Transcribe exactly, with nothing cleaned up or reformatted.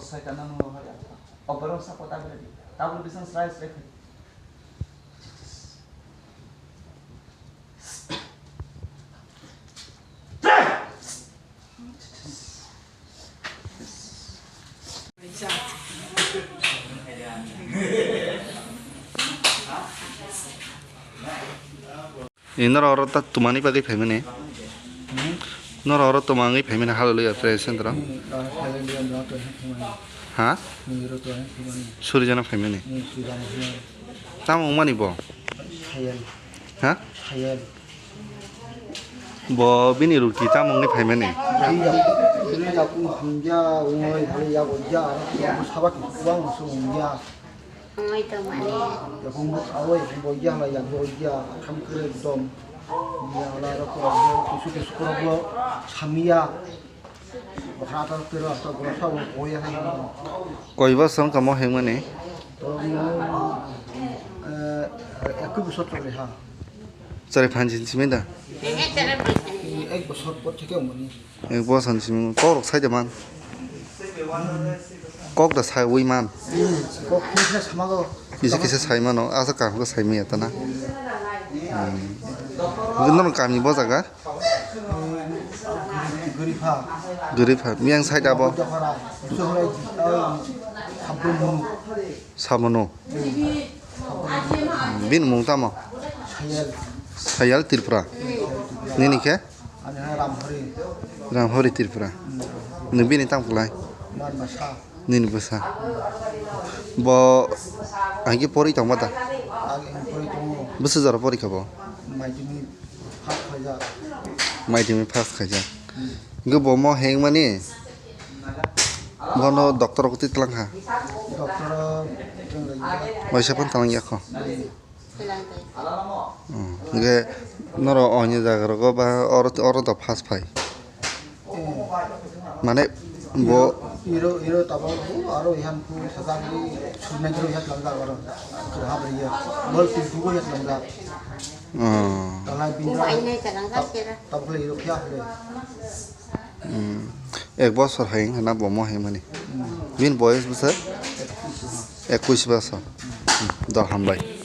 Saitan nang nungwi hor ya. Oborok saka tabra di. Tabra bising srai srai khai. Ni norok oro ta tumani bagwi phaimani? Hmm? Norok oro tumani phaimani Hallelujah Praise Center o? Hmm, ah, Hallelujah, no, to, hmm, ha? Hmm, ro, to, hmm, hmm. Suri jana phaimani? Hmm, suri jana phaimani. Tamo wngmani bo? Khayal. Ha? Khayal. Bo bini ruki tamo wngwi phaimani? Bini ruki, bini ruki hamya, wngwi, hali ya, bo ya, aro sabak, wang, so, wng ya. Wngwi tongmani. Yakung bo abo, yakung bo ya, la ya, bo ya, kham kre dom. Ya, la, ro, ko, bo, kusu, kusu, ko, bo, samya. Bo, ha, ta, tero, ta, bo, sa, bo, bo, ya, ha, ha. Koi bosor wngkha mo hengmani? To, mo, eh, ekui bosor chole, ha. Chare phansin simi da? Ek bosor por theke wngmani. Ek bosor ni simi kok rok sai de man. Kok da sai wi man. Kok kisa sama go. Kisa kisa sai mano, asa kaham khe sai maya ta na. Hmm. Nono kami bo jaga? Guri pha. Guri pha. Miyang sai da bo? Jafara. Sabun munu. Sabono. Bini mung tamo? Sayal. Sayal Tripura. Nini khe? Ani hai Ramhori. Ramhori Tripura. Nini bini tamo kwlai? Mar masa. Nini bwsa. Bo agi pori tongma da? Agi pori tongo. Bwsa jora pori kha bo? Maitimi. First khaijak. Maitimi first khaijak. Hmm. Hingke bo mo hengmani? Bono doctor rok twi tlang kha? Doctor rok tlang kha. Waisa phano tlang yakho? Hmm. Hmm. Hingke noro onyo jaga rogo ba oro, oro do first phai? Hmm. Mane bo iro, iro tabok aro ihan pu sajak di sunai iro ihan tlang kha oro. Kira habri ya. Bol tu pu ihan tlang kha. Oh. Talai bini Bo ai nai ka lang ka sera. Tabuk le iro phiya phre. Hmm. Ek bosor hai wngkha na bo mo hai mani. Hmm. Bini boyes bwswk? Ekwis bosor. Hmm. Dol hambai.